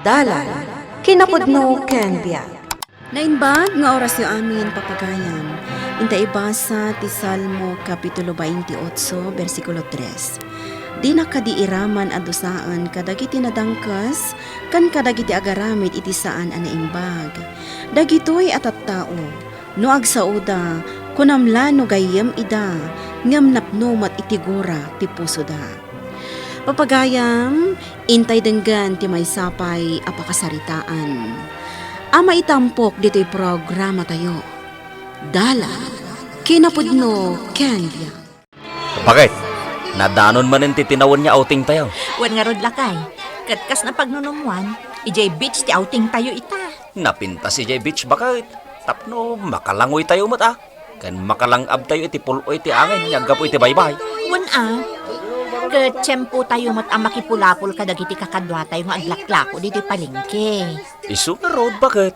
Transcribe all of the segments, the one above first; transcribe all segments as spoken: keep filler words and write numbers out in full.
Dalan, kinapudno ken biag. Naimbag nga orasyo amin, papagayam. Inta ibasa ti Salmo Kapitulo twenty-eight, bersikulo tres. Dina kadi iraman a dusaen kadagiti nadangkes ken kadagiti agaramid iti saan a naimbag. Dagitoy a tattao, no agsaoda, kunam la no gayyem ida, ngem napno met iti gura ti pusoda. Papagayam, intay denggen ti maysa pay a pakasaritaan a maitampok ditoy programatayo. Dalan, kinapudno ken biag. Bakit? Nadanon manen ti tinawen nga outing tayo? Wen ngarud, lakay. Ket kas napagnunumuan, idiay beach ti outing tayo ita. Napintas idiay beach, bakit? Tapno makalangoy tayo met, a. Ken makalang-ab tayo iti pul-oy ti angin nga aggapu iti baybay. Wen a, ket tiempo tayo met a makipulapol kadagiti kakaduatayo nga aglaklako ditoy palengke. Isu ngarud, bakit?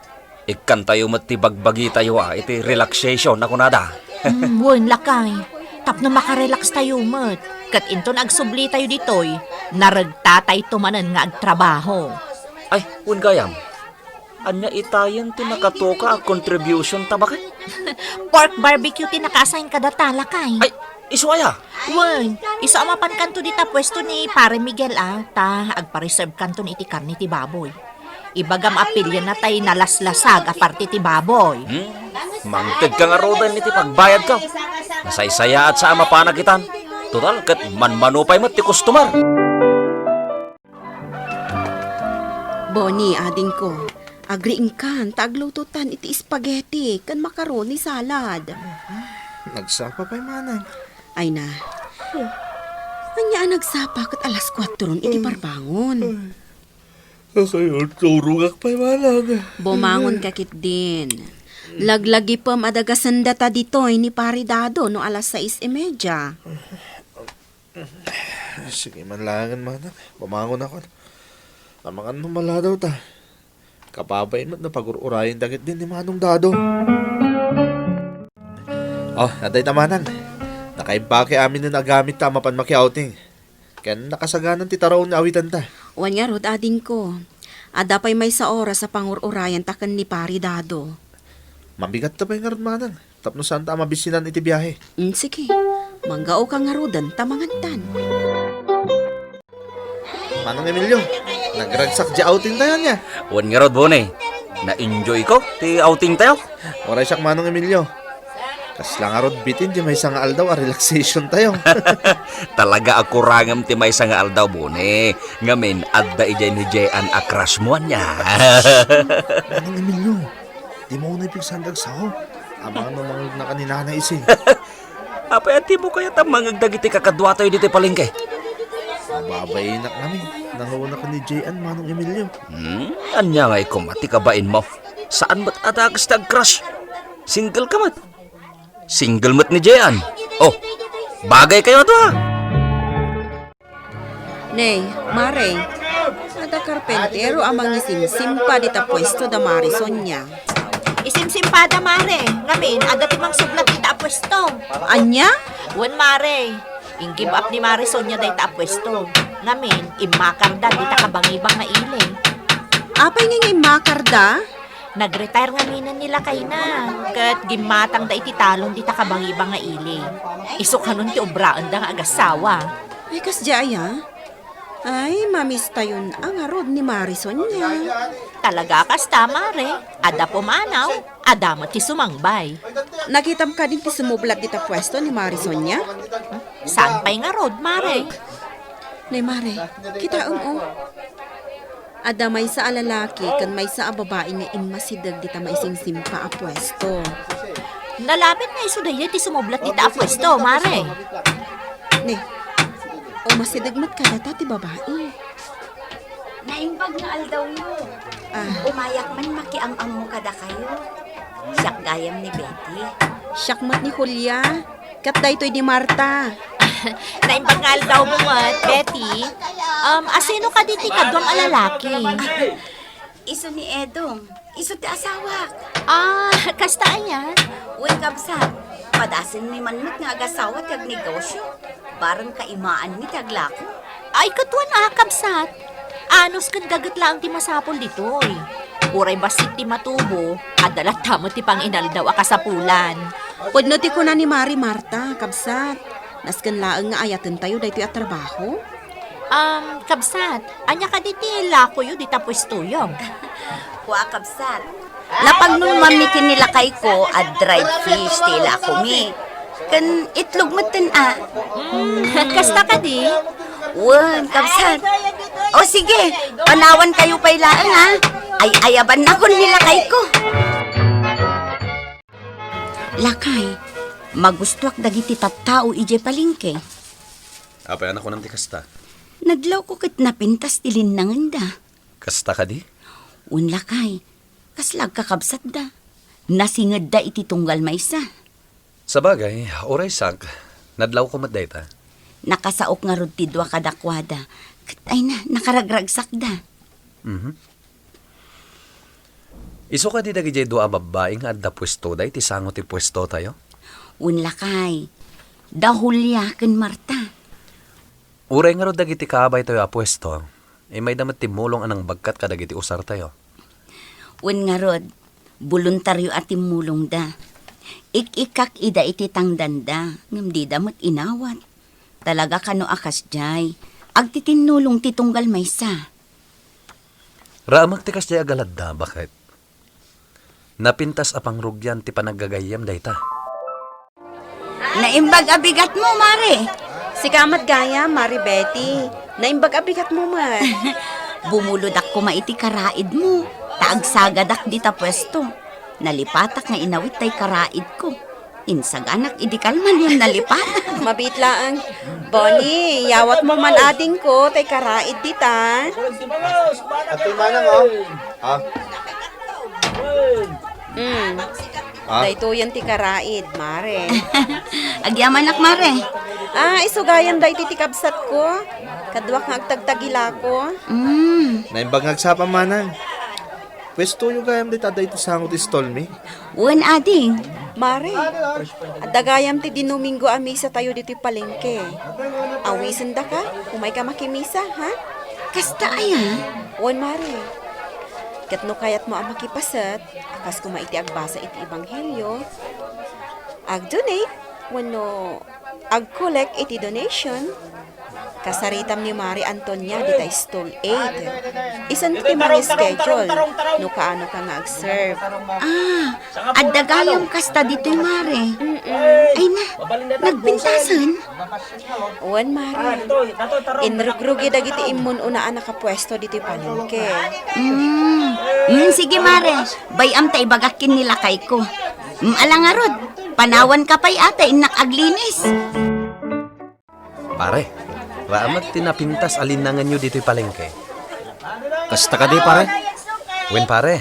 Ikkan tayo met ti bagbagi tayo, a, iti relaxation a kunada. Mm, wen, lakay. Tapno makarelax tayo met. Ket inton agsubli tayo ditoy, naregtatayto manen nga agtrabaho. Ay, wen gayam. Ania itayen ti nakatoka a contribution ta, bakit? Pork barbecue ti naka-assign kadata, lakay. Ay, isu aya? Wen, isu a mapankanto dita puesto ni Pare Miguel, a, ta agpa-reserve kanton iti karne ti baboy. Ibagam a pilienna tay nalaslasag a parte ti baboy. Hmm? Mangted ka ngaruden iti pagbayadko. Nasaysayaat sa a mapanak itan. Total, ket manmano pay met ti customer. Boni, adingko, agriingkan ta aglutotan iti spaghetti ken macaroni salad. Nagsapa pay manang. Ay na. Ania a nagsapa ket alas kuatron iti parbangon? Nakayurturogak pay manang. Bumangon ka ketdin. Laglagipem a dagasenda ta ditoy ni Pare Dado no alas sais y media. Sige man laengen, manang. Bumangon ako. Amangan no maladaw ta. Kababain met no pagur-urayen dagiti ni Manong Dado. Oh, adda ita, manang. Nakaimbag aminen a gamit ta a mapan maki-outing. Ken nakasaganan ti taraon nga awitenta. Wen ngarud, adingko. Adda pay maysa oras a pangur-urayenta ken ni Pare Dado. Mabigat ta pay ngarud, manang. Tapno saan ta a mabisinan iti biahe. Mm, sige. Manggaoka ngaruden ta mangantan. Manong Emilio, nagragsak di outing tayo ania. Wen ngarud, Boni. Na-enjoy ko ti outing tayo. Uray siak, Manong Emilio. Kasla ngarud bitin di maysa nga aldaw a relaxation tayo. Talaga a kurangem ti maysa nga aldaw, Boni. Ngamin, adda idiay ni Jean a crush mo ania. Manong Emilio, dimo unay pigsaen ti agsao. Amangan no mangngegna ka ni Nanay Ising. Apay a dimo kayat a mangngeg dagiti kakaduatayo ditoy palengke? Mababainak ngamin. Nangauna ka ni Jean, Manong Emilio. Hmm? Ania ngay koma ti kabain mo? Saan met a dakes ti ag-crush? Single ka met? Single met ni Jean. Oh, bagay kayo ato, ha? Nay, Mare, adda karpentero a mangisimsimpa dita puesto da Mare Sonia. Isimsimpada, Mare. Ngamin, adda ti mangsublat dita a puesto. Ania? Wen, Mare. Ing-give up ni Mare Sonia dayta a puesto. Ngamin, immakarda dita kabangibang nga ili. Apay nga immakarda? Nag-retire ngaminen ni lakayna, ket gimmatangda iti talon dita kabangibang nga ili. Isu kanon ti obraenda nga agassawa. Ay, kasdiay aya? Ay, mamistayon a ngarud ni Mare Sonia. Talaga kasta, Mare. Adda pumanaw, adda met ti sumangbay. Nakitam kadin ti sumublat dita puesto ni Mare Sonia? Saan pay ngarud, Mare? Nay, Mare, kitaem, o. Adda maysa a lalaki ken maysa a babai nga immasideg dita maisimsimpa a puesto. Nalabit nga isu daydiay ti sumublat dita a puesto, Mare. Ne, umasideg met kadata ti babai. Naimbag nga aldawyo. Ah. Umayak man makiam-ammo kadakayo. Siak gayam ni Betty. Siak met ni Julia. Ket daytoy ni Marta. Naimbag nga aldawmo met, Betty. Um, asino kadi ti kaduam a lalaki? Isu ni Edong. Isu ti asawak. Ah, kasta aya? Wen, kabsat. Padasenmi man met nga agasawa ti agnegosyo. Bareng kaimaanmi ti aglako. Ay, katuan a, kabsat. Anus ken daget laeng ti masapul ditoy. Uray bassit ti matubo, adda latta met ti panginaldaw a kasapulan. Pudno ti kuna ni Mari Marta, kabsat. Nasken laeng nga ayatentayo daytoy a trabaho? Um, kabsat, ania kadi ti lakoyo dita puestoyo? Kua, kabsat. Napagnunuammi ken ni lakayko a dried fish ti ilakomi. Ken itlog metten a. Mm, kasta kadi? Wen, kabsat. O sige, panawankayo pay laeng, a. Ay-ayabannakon ni lakayko. Lakay, magustuak dagiti tattao idiay palengke. Apay a nakunam ti kasta? Nadlawko ket napintas ti linnangenda. Kasta kadi? Wen lakay, kasla agkakabsatda. Nasingedda iti tunggal maysa. Sabagay, uray siak, nadlawko met dayta. Nakasaok ngarud ti dua kadakuada, ket ay na, nakaragragsakda. Mhm. Isu kadi dagidiay dua a babbai nga adda puestoda iti sango ti puestotayo? Wen lakay, da Julia ken Marta. Uray ngarud dagiti kaabaytayo a puesto, immayda met timmulong a nangbagkat kadagiti usartayo. Wen ngarud, boluntario a timmulongda. Ik-ikkak ida iti tangdanda, ngem dida met inawat. Talaga kano a kasdiay, agtitinnulong ti tunggal maysa. Raamek ti kasdiay a galadda, baket. Napintas a pangrugian ti panaggagayyem dayta. Naimbag a bigatmo, Mare. Sika met gayam, Mare Betty. Naimbag a bigatmo met. Bumulodak koma iti karaidmo, ta agsagadak dita puesto. Nalipatak nga inawit tay karaidko. Insaganak idi kalman ngem nalipatak. Mabiit laeng. Bonnie, yawatmo man adingko tay karaid dita. Atoy manang, oh. Ah. Mm. Ah? Daytoyen ti karaid, Mare. Agyamanak, Mare. Ah, isu gayam daytoy ti kabsatko. Kaduak nga agtagtagilako. Mm. Naimbag nga agsapa, manang. Puestoyo gayam dayta, daytoy sango ti stall mi. Wen, ading. Mare, adda gayam ti Domingo a misatayo ditoy palengke. Awisendaka, umayka makimisa, ha? Kasta aya? Wen, Mare. Ket no kayatmo a makipaset, a kas koma iti agbasa iti Ebanghelio, ag-donate wenno ag-collect iti donation, kasaritam ni Mare Antonia dita Stall eight. Isun ti mani-schedule no kaano ka nga ag-serve. Ah, adda gayam kasta ditoy, Mare. Mm-mm. Ay na, nagpintasen? Wen, Mare. Inrugrugi dagiti immun-una a nakapuesto ditoy palengke. Mm. Mm, sige, Mare. Bay-am ta ibagak ken ni lakayko. Mm, ala ngarud, panawanka pay a ta innak aglinis. Pare, raamek ti napintas a linnangenyo ditoy palengke. Kasta kadi, pare? Wen, pare.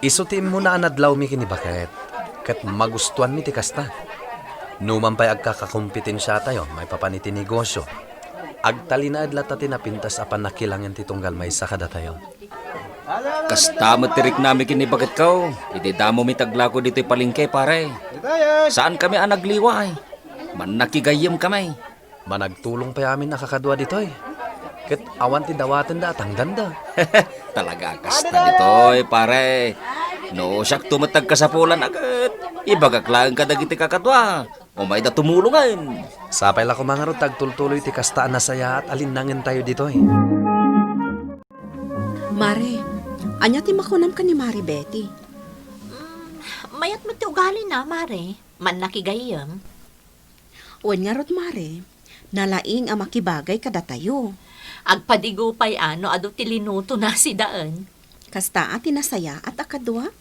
Isu ti immuna a nadlawmi ken ni Baket, ket magustuanmi ti kasta. Numan pay agkakakompetensiatayo maipapan iti negosio, agtalinaed latta ti napintas a pannakilangen ti tunggal maysa kadatayo. Kasta met ti riknami ken ni Baketko, idi damomi ti aglako ditoy palengke, pare. Saankami a nagliway. Mannakigayyemkami. Managtulong pay amin a kakadua ditoy. Ket awan ti dawatenda a tangdanda. Talaga a kasta ditoy, pare. No siakto met ti agkasapulan a ket ibagak laeng kadagiti kakadua. Umayda tumulongen. Sapay la koma ngarud ta agtultuloy ti kasta a nasayaat a linnangentayo ditoy. Mare, ania ti makunam ken ni Mare Betty? Mm, mayat met ti ugalina, Mare. Mannakigayyem. Wen ngarud, Mare, nalaing a makibagay kadatayo. Agpadigo pay a no adu ti linutona sidaen. Kasta a ti nasayaat a kadua,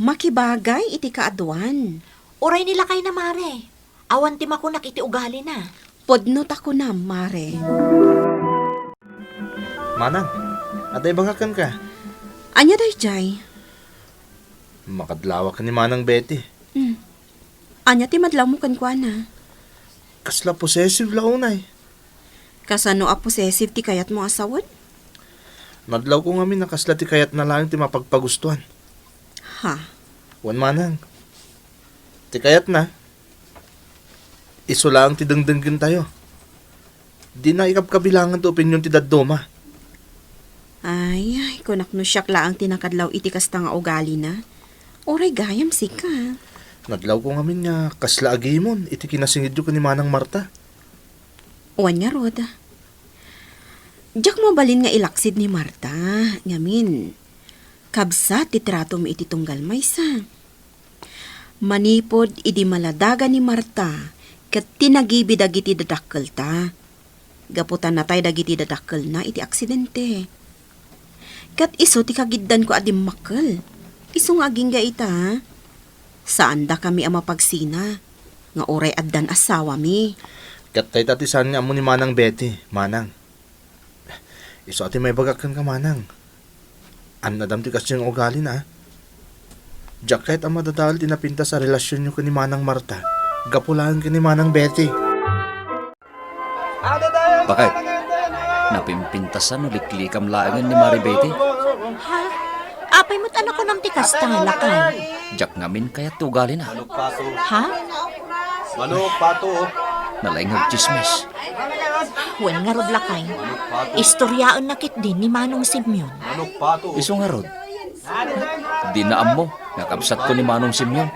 makibagay iti kaaduan. Uray ni lakayna, Mare. Awan ti makunak iti ugalina. Pudno ta kunam, Mare. Manang, adda ibagak kenka. Ania daydiay? Makadlawak ni Manang Betty. Hmm. Ania ti madlawmo kenkuana? Kasla possessive la unay. Kasano a possessive ti kayatmo a sawen? Nadlawko ngamin a kasla ti kayatna laeng ti mapagpagustuan. Ha? Wen, Manang. Ti kayatna, isu laeng ti dengdenggentayo. Dina ikabkabilangan ti opinion ti dadduma. Ay, ay, kunak no siak laeng ti nakadlaw iti kasta nga ugalina. Uray gayam sika. Nadlawko ngamin nga kasla agimon iti kinasingedyo ken ni Manang Marta. Wen ngarud, diak mabalin nga ilaksid ni Marta, ngamin, kabsat ti tratom iti tunggal maysa. Manipud idi maladagan ni Marta ket tinagibid dagiti dadakkelta, gapu ta natay dagiti dadakkelna iti aksidente. Ket isu ti kagiddanko a dimmakkel. Isu nga agingga ita, saandakami a mapagsina nga uray addan asawami. Ket dayta ti saan nga ammo ni Manang Betty, Manang. Isu a ti maibagak kenka, Manang. Annadam ti kasdiay nga ugalina, a. Diak kayat a madadael ti napintas a relasionyo ken ni Manang Marta gapu laeng ken ni Manang Betty. Bakit? Napimpintasan no liklikam laengen ni Mari Betty? Ha? Apay met a nakunam ti kasta, lakay? Diak ngamin kayat ti ugalina. Ha? Manok, pato. Nalaing nga agtsismis. Wen ngarud, lakay. Istoryaenna ketdin ni Manong Simeon. Manok, pato. Isu ngarud, dina ammo nga kabsatko ni Manong Simeon.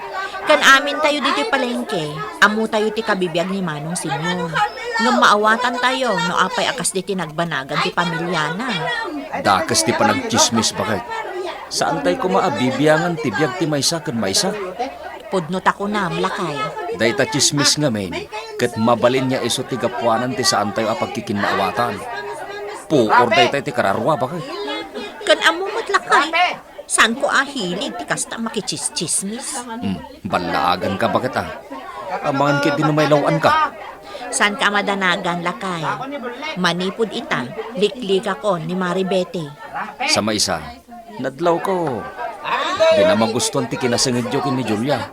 Ken amintayo ditoy palengke, ammotayo ti kabibiag ni Manong Simeon. Ngem maawatantayo no apay a kasdi ti nagbanagan ti pamiliana. Dakes ti panagtsismis, baket. Saantay koma a bibiangan ti biag ti maysa ken maysa. Pudno ta kunam, lakay. Dayta tsismis ngamin, ket mabalin nga isu ti gapuanan ti saantayo a pagkikinnaawatan. Puor dayta iti kararua, baket. Ken ammo met, lakay. Saanko a hilig ti kasta a makitsismis. Hmm, ballaaganka, baket, a. Amangan ketdi no mailaw-anka. Saanka a madanagan, lakay. Manipud ita, liklikakon ni Mari Betty. Sa maysa, nadlawko, dina magustuan ti kinasingedyo ken ni Julia.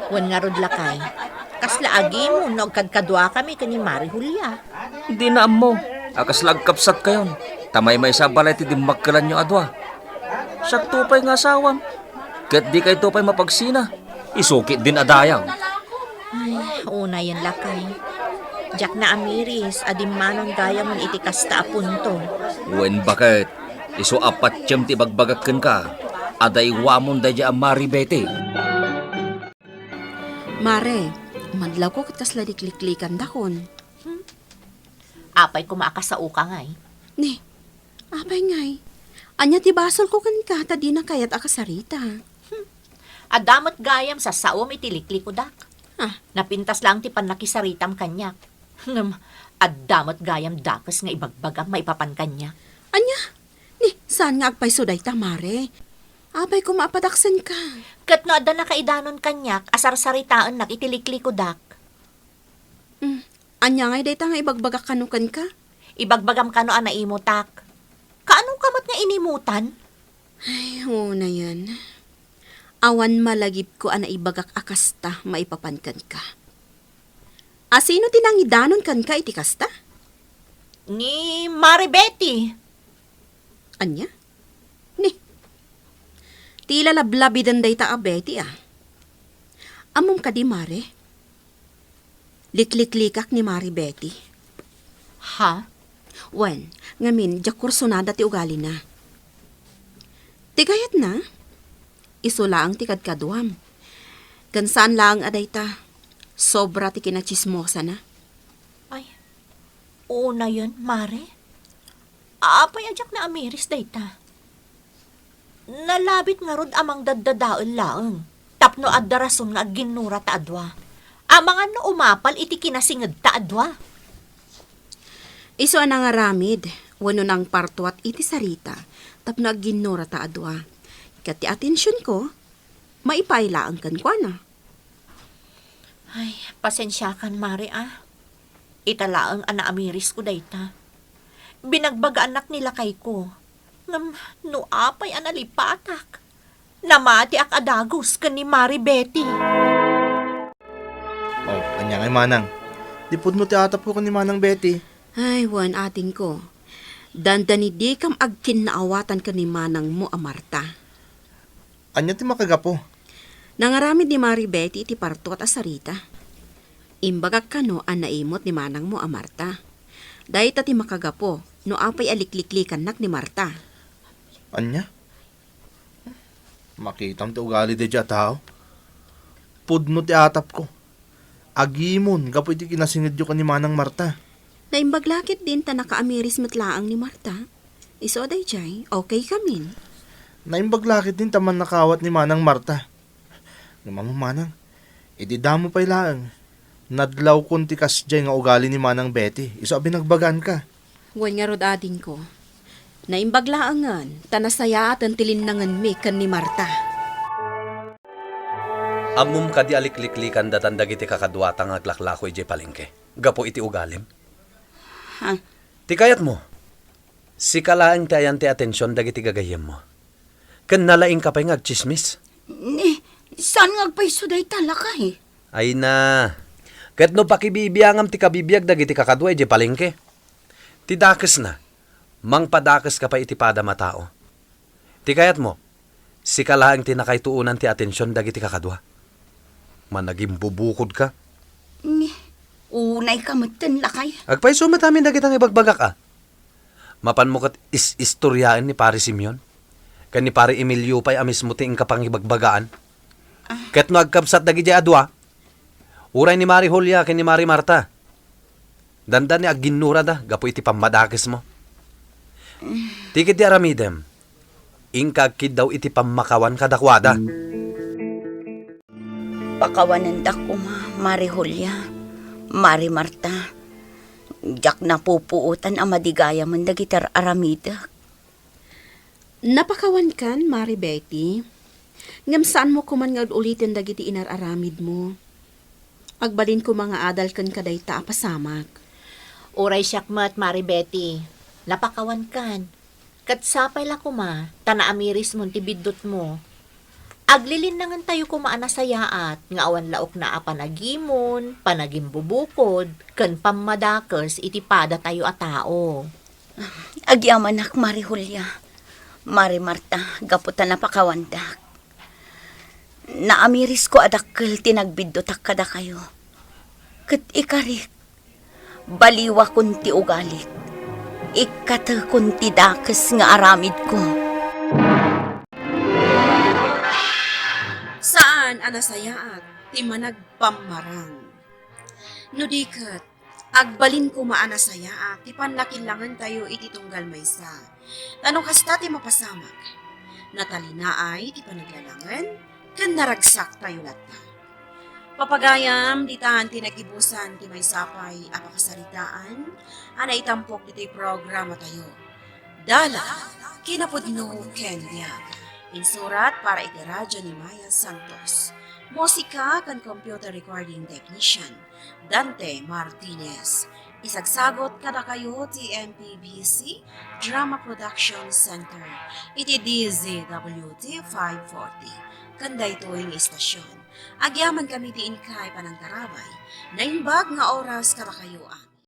Wen ngarud, lakay. Kasla agimon no agkadkaduakami ken ni Mari Julia. Dina ammo a kasla agkabsatkayon, ta maymaysa a balay ti dimmakkelanyo a dua. Siakto pay nga asawam, ket dikayto pay mapagsina. Isu ketdin a dayang. Ay, unayen, lakay. Diak naamiris a dimmanon gayamon iti kasta a punto. Wen, baket, isu a patiem ti ibagbagak kenka a daywamon daydiay a Mari Betty. Mare, madlawko ket kasla liklikandakon. Hmm? Apay koma a kasaoka ngay? Ni, apay ngay? Ania ti basolko kenka ta dina kayat a kasarita? Hmm. Adda met gayam sassaom iti liklikodak. Ah. Napintas laeng ti pannakisaritam kaniak. Ngem, adda met gayam dakes nga ibagbagam maipapan kaniak. Ania? Ni, saan nga agpayso dayta, Mare? Apay koma a padaksenka? Ket no adda nakaidanon kaniak a sarsaritaennak iti liklikodak. Mm, ania ngay dayta nga ibagbagak kano kenka? Ibagbagam kano a naimutak. Kaanoka met nga inimutan? Ay, unayen. Awan malagipko a naibagak a kasta maipapan kenka. A sino ti nangidanon kenka iti kasta? Ni Mare Betty. Ania? Ni, ti ilalablabiden dayta a Betty, a. Ammom kadi, Mare? Likliklikak ni Mari Betty. Ha? Wen, ngamin, diak kursunada ti ugalina. Ti kayatna, isu laeng ti kadkaduam. Ken saan laeng a dayta, sobra ti kinatsismosana. Ay, unayen, Mare. Apay a diak naamiris dayta? Nalabit ngarud a mangdaddadael laeng tapno adda rason nga agginnurata a dua. Amangan no umapal iti kinasingedta a dua. Isu a nangaramid wenno nangpartuat iti sarita tapno agginnurata a dua. Ket ti atensionko, maipaay laeng kenkuana. Ay, pasensiakan, Mare, a. Ita laeng a naamirisko dayta. Binagbagaannak ni lakayko. Ngem no apay a nalipatak, namatiak a dagus ken ni Mari Betty. Oh, ania ngay, manang? Di pudno ti atapko ken ni Manang Betty. Ay, wen, atingko. Dandani dikam agkinnaawatan ken ni manangmo a Marta. Ania ti makagapu? Nangaramid ni Mari Betty iti partuat a sarita. Imbagak kano a naimut ni manangmo a Marta. Dayta ti makagapu no apay a likliklikannak ni Marta. Ania? Makitam ti ugali daydiay a tao. Pudno ti atapko. Agimon gapu iti kinasingedyo ken ni Manang Marta. Naimbag la ketdin ta nakaamiris met laeng ni Marta. Isu a daydiay, okay kamin. Naimbag la ketdin ta mannakaawat ni Manang Marta. Ngem ammom, Manang, idi damo pay laeng, nadlawkon ti kasdiay nga ugali ni Manang Betty, isu a binagbaganka. Wen ngarud, adingko, naimbag laengen ta nasayaaten ti linnangenmi ken ni Marta. Ammom kadi a likliklikandatan dagiti kakaduata nga aglaklako idiay palengke gapu iti ugalim? Ha? Ti kayatmo, sika laeng ti ayan ti atension dagiti gagayyemmo. Ken nalaingka pay nga agtsismis. Ni, saan nga agpayso dayta, lakay? Ay na. Ket no pakibibiangam ti kabibiag dagiti kakadua idiay palengke, ti dakesna, mangpadakeska pay iti padam a tao. Ti kayatmo, sika laeng ti nakaituonan ti atension dagiti kakadua. Managimbubukodka. Ni, unayka metten, lakay. Agpayso met amin dagita nga ibagbagak a. Mapanmo ket is-istoriaen ni Pari Simeon ken ni Pari Emilio pay a mismo ti inka pangibagbagaan. Ah. Ket no agkabsat dagidiay a dua, uray ni Mari Julia ken ni Mari Marta, dandani agginnurada gapu iti pammadakesmo. Ti ketdi aramidem, inka agkiddaw iti pammakawan kadakuada. Pakawanendak koma, Mari Julia, Mari Marta. Diak napupuotan a madi gayamen dagiti ar-aramidek. Napakawankan, Mari Betty. Ngem saanmo koman nga ul-uliten dagiti inar-aramidmo. Agbalin koma nga adal kenka dayta a pasamak. Uray siak met, Mari Betty. Napakawankan. Ket sapay la koma ta naamirismon ti biddutmo. Aglilinnangentayo koma a nasayaat nga awan laokna a panagimon, panagimbubukod, ken pammadakes iti padatayo a tao. Agyamanak, Mari Julia, Mari Marta, gapu ta napakawandak. Naamirisko a dakkel ti nagbiddutak kadakayo. Ket ikarik, baliwakon ti ugalik. Ikkatekon ti dakes nga aramidko. Saan a nasayaat ti managpammarang. No di ket, agbalin koma a nasayaat ti pannakillangentayo iti tunggal maysa. Ta no kasta ti mapasamak, natalinaay ti panaglalangen ken naragsaktayo latta. Papagayam, ditan ti nagibusan ti maysa pay a pakasaritaan a naitampok ditoy programatayo. Dala, kinapudno ken biag. Insurat para iti radyo ni Maya Santos. Musika ken computer recording technician, Dante Martinez. Isagsagot kadakayo ti M P B C Drama Production Center iti D Z W T five forty. Ken daytoy nga istasyon, agyamankami ti inkay panangtarabay. Naimbag nga oras kadakayo a